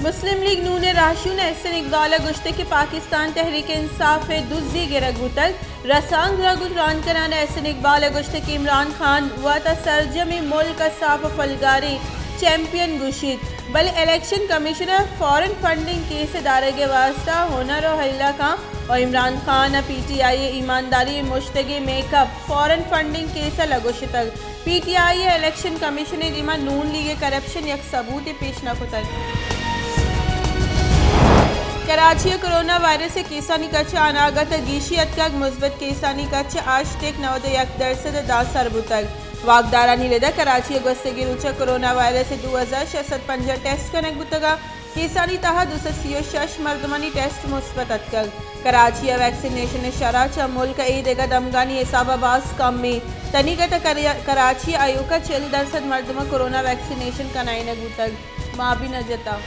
مسلم لیگ نون ءِ راہشون احسن اقبال ءَ گوشتگ کہ پاکستان تحریک انصاف ءِ دزی گرگ بوتگ۔ رسانکد ءَ گوں تران کنان ءَ احسن اقبال ءَ گوشتگ کہ عمران خان وت ءَ سرجمیں ملک ءَ صاف ءُ پلگاریں چیمپئن گوشیت، بلے الیکشن کمیشن ءَ فارن فنڈنگ کیس ءِ دارگ ءِ واستہ ہنر ءُ ہیلہ کاں ءُ عمران خان ءَ پی ٹی آئی ءِ ایمانداری ءِ مشتگیں make up foreign funding case ءَ لگوشتگ۔ پی ٹی آئی ءَ الیکشن کمیشن ءِ دیما نون لیگ ءِ کرپشن یک ثبوتے پیش نہ کتگ۔ کراچی ءَ کرونا وائرس ءِ کیسانی کچ ءَ اناگت ءَ گیشی اتکگ، مثبت کیسانی کچ ءَ ہشت اک نود ءُ یک درسد ءَ داں سر بوتگ۔ واکدارانی رد ءَ کراچی ءَ گوستگیں روچ ءَ کرونا وائرس ءِ دو ہزار شش سد پنجاہ ٹیسٹ کنگ بوتگ ءُ کیسانی تہا دو سد سی ءُ شش مردمانی ٹیسٹ مثبت اتکگ۔ کراچی ءَ ویکسینیشن ءِ شرح چہ ملک ءِ اے دگہ دمگانی حساب ءَ باز کم ایں۔ تنیگت ءَ کریا-، کراچی ءَ ایوک ءَ چل درسد مردماں کرونا ویکسینیشن کنائینگ بوتگ۔ مابین ءَ جتا۔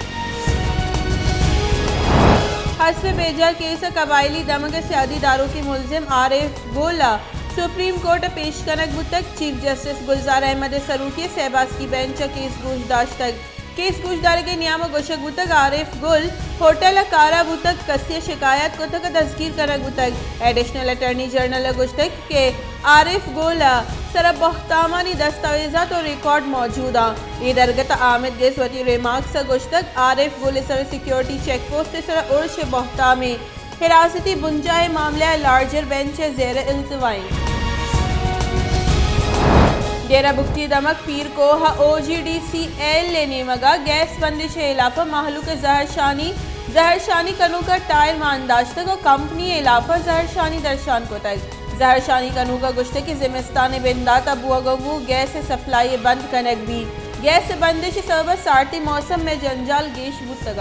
حذف بیجا کیس ءَ قبائلی دمگ ءِ سیادی داروکیں ملزم عارف گل ءَ سپریم کورٹ ءَ پیش کنگ بوتگ۔ چیف جسٹس گلزار احمد ءِ سروکی ءَ سہ باسکی بینچ ءَ کیس گوش داشتگ۔ کیس گوشدارگ ءِ نیام ءَ گوشگ بوتگ، عارف گل ہوٹل ءَ کارا بوتگ، کسے ءَ شکایت کتگ ءُ دزگیر کنگ بوتگ۔ ایڈیشنل اٹارنی جنرل ءَ گوشتگ کہ عارف گل ءِ سرا بہتامانی دستاویزات ءُ ریکارڈ موجود آں۔ اے درگت ءَ آمید گس وتی ریمارکس ءَ گوشتگ، عارف گل ءِ سرا سیکیورٹی چیک پوسٹ ءِ سرا ارش ءِ بہتامیں حراستی بنجاہ ءِ معاملہ ءَ لارجر بینچ ءِ زیر التوا ایں۔ ڈیرہ بگٹی دمگ پیر کوہ ءَ او جی ڈی سی ایل ءِ نیمگ ءَ گیس بندش ءِ ہلاف ءَ مہلوک ءَ زہرشانی، زہرشانی کنوک ءَ ٹائر مان داشتگ ءُ کمپنی ءِ ہلاف ءَ زہرشانی درشان کتگ۔ زہرشانی کنوک ءَ گوشتگ کہ زمستان ءِ بندات ءَ بوگ ءَ گوں گیس ءِ سپلائی ءِ بند کنگ بیت۔ گیس ءِ بندش ءِ سبب ءَ سارتی موسم ءِ جنجال گیش بوتگ۔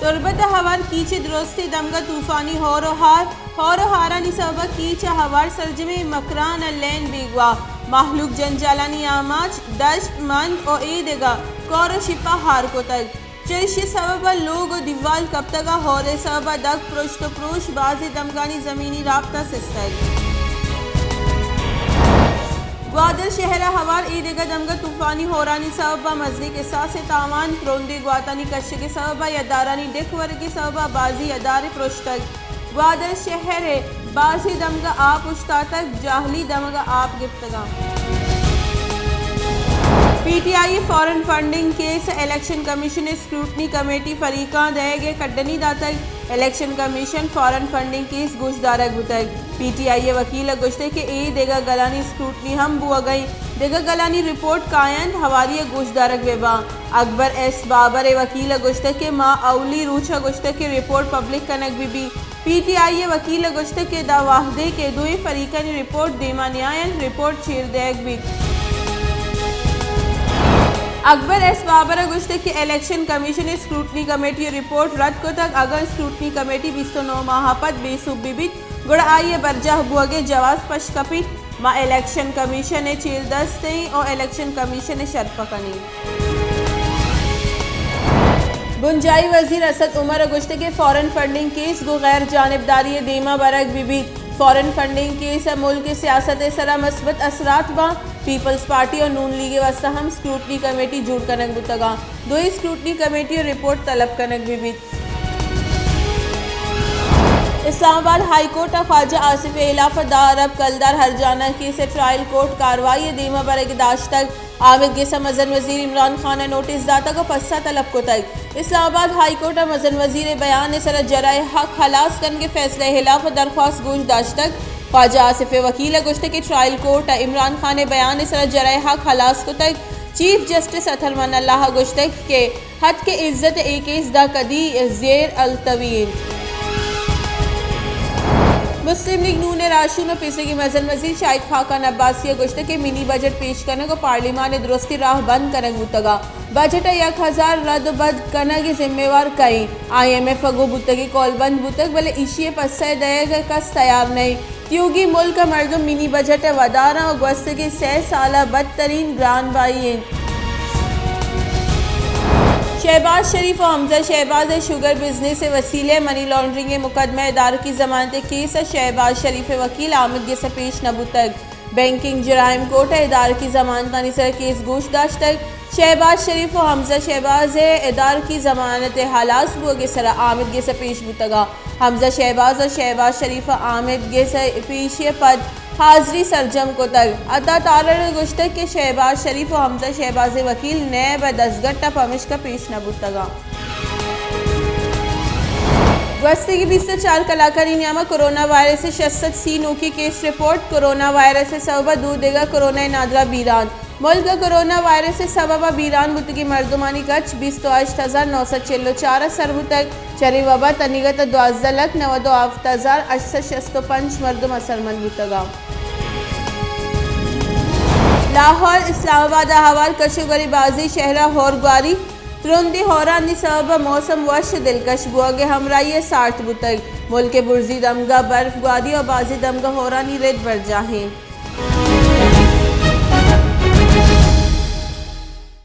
تربت ءَ ہوار کیچ ءِ درستیں دمگ ءَ طوفانی ہور ءُ ہار، ہور ءُ ہارانی سبب ءَ کیچ ءَ ہوار سرجمیں مکران ءَ لین بیگواہ، مہلوک جنجالانی آماچ، دشت، مند ءُ اے دگہ کور ءُ شپ ءَ ہار کتگ۔ چہ ایشی ءِ سبب ءَ لوگ ءُ دیوال کپتگ ءُ ہور ءِ سبب ءَ دگ پرشت ءُ پروش، بازیں دمگانی زمینی رابطہ سستگ۔ گوادر شہر ءَ ہوار اے دگہ دمگ ءَ طوفانی ہورانی سبب ءَ مزنیں کساسیں تاوان، ترندیں گواتانی کشگ ءِ سبب ءَ ادارانی ڈیک ورگ ءِ سبب ءَ بازیں ادارے پرشتگ۔ گوادر شہر ءِ بازیں دمگ ءَ آپ اوشتاتگ، جہلی دمگ ءَ آپ گپتگ انت۔ پی ٹی آئی ءِ فارن فنڈنگ کیس ءَ الیکشن کمیشن ءِ اسکروٹنی کمیٹی فریقاں دئیگ ءِ کڈنی داتگ۔ Election commission foreign funding case گوشدارگ بوتگ۔ پی ٹی آئی ءِ وکیل ءَ گوشتگ کہ اے دگہ گلانی اسکروٹنی ہم بوگ ءَ انت، دگہ گلانی رپورٹ کاینت، ہواری ءَ گوشدارگ بہ باں۔ اکبر ایس بابر ءِ وکیل ءَ گوشتگ کہ ما اولی روچ ءَ گوشتگ کہ رپورٹ پبلک کنگ بہ بیت۔ پی ٹی آئی ءِ وکیل ءَ گوشتگ کہ داں وہدے کہ دوئیں فریقانی رپورٹ دیما نیاینت، رپورٹ چیر دئیگ بیت۔ اکبر ایس بابر ءَ گوشتگ کہ الیکشن کمیشن ءِ اسکروٹنی کمیٹی ءَ رپورٹ رد کتگ، اگاں اسکروٹنی کمیٹی بیست ءُ نو ماہ ءَ پد بے سوب بہ بیت، گڑا آئی ءِ برجاہ بوگ ءِ جواز پش کپیت۔ ما الیکشن کمیشن ءِ چیردست ایں ءُ الیکشن کمیشن ءِ شرپ ءَ کنیں۔ بنجاہی وزیر اسد عمر ءَ گوشتگ کہ فارن فنڈنگ کیس گوں غیر جانبداری ءَ دیما برگ بہ بیت۔ فارن فنڈنگ کیس ءَ ملک ءِ سیاست ءِ سرا مثبت اثرات باں۔ پیپلز پارٹی ءُ نون لیگ ءِ واستہ ہم اسکروٹنی کمیٹی جوڑ کنگ بوتگ آں۔ دوئیں اسکروٹنی کمیٹی ءَ رپورٹ طلب کنگ بہ بیت۔ اسلام آباد ہائی کورٹ ءَ خواجہ آصف ءِ ہلاف ءَ دہ ارب کلدار ہرجانہ کیس ءِ ٹرائل کورٹ کاروائی ءِ دیما برگ ءَ داشتگ۔ آمید گس ءَ مزن وزیر عمران خان ءَ نوٹس داتگ ءُ پسہ طلب کتگ۔ اسلام آباد ہائی کورٹ ءَ مزن وزیر ءِ بیان ءِ سرا جرائے حق ہلاس کنگ ءِ فیصلہ ءِ ہلاف ءَ درخواست گوش داشتگ۔ خواجہ آصف ءِ وکیل ءَ گوشتگ کہ ٹرائل کورٹ ءَ عمران خان ءِ بیان ءِ سرا جرائے حق ہلاس کتگ۔ چیف جسٹس اطہر من اللہ ءَ گوشتگ کہ حد کہ عزت ءِ اے کیس داں کدی زیر التوی انت۔ مسلم لیگ نون ءِ راہشون ءُ پیسریگیں مزن وزیر شاہد خاقان عباسی ءَ گوشتگ کہ منی بجٹ پیش کنگ ءُ پارلیمان ءِ درستیں راہ بند کنگ بوتگ ءُ بجٹ ءِ یک ہزار رد ءُ بد کنگ ءِ ذمہ وار کئے؟ آئی ایم ایف ءَ گوں بوتگیں کول بند بوتگ، بلے ایشی ءِ پسہ ءِ دئیگ ءَ کس تیار نہ انت۔ تیوگیں ملک ءِ مردم منی بجٹ ءَ ودار آں ءُ گوستگیں سئے سال ءَ بدترین گران بہائی انت۔ شہباز شریف ءُ حمزہ شہباز ءِ شوگر بزنس ءِ وسیلہ ءَ منی لانڈرنگ ءِ مقدمہ ءِ ادارکی ضمانت ءِ کیس ءَ شہباز شریف ءِ وکیل آمید گس ءَ پیش نہ بوتگ۔ بینکنگ جرائم کورٹ ءَ ادارکی ضمانتانی سر ءَ کیس گوش داشتگ۔ شہباز شریف و حمزہ شہباز ء ادارکی ضمانت ء ہلاس بوگ ء سرا آمد گس ء پیش بوتگ ء حمزہ شہباز و شہباز شریف ء آمد گس ء پیشی ء پد حاضری سرجم کتگ۔ عطا تارڑ ء گوشتگ کہ شہباز شریف و حمزہ شہباز ء وکیل نیب ء دزگٹ ء پمشکا پیش نہ بوتگ ء گوستگیں بیست ء چار کلاکانی نیام ء کرونا وائرس ء شش سد سی نوکیں کیس رپورٹ، کرونا وائرس ء سبب ء دو دگہ کرونا ء نادراہ بیران۔ ملک ء کرونا وائرس ء سبب ء بیران بوتگیں مردمانی کچ بیست ء ہشت ہزار نو سد چل ء چار ء سر بوتگ۔ چرے وبا ء تنیگت ء دوازدہ لکھ نود ء ہفت ہزار ہشت سد شست ء پنچ مردم اثرمند بوتگ ء لاہور، اسلام آباد ء احوال کشوگری بازیں شہر ء ہور گواری، ترندیں ہورانی سبب ء موسم وش ء دلکش بوگ ء ہمراہی ء سارت بوتگ۔ ملک ء برزی دمگاہ برف گواری ء بازیں دمگاہ ہورانی رد برجاہ انت۔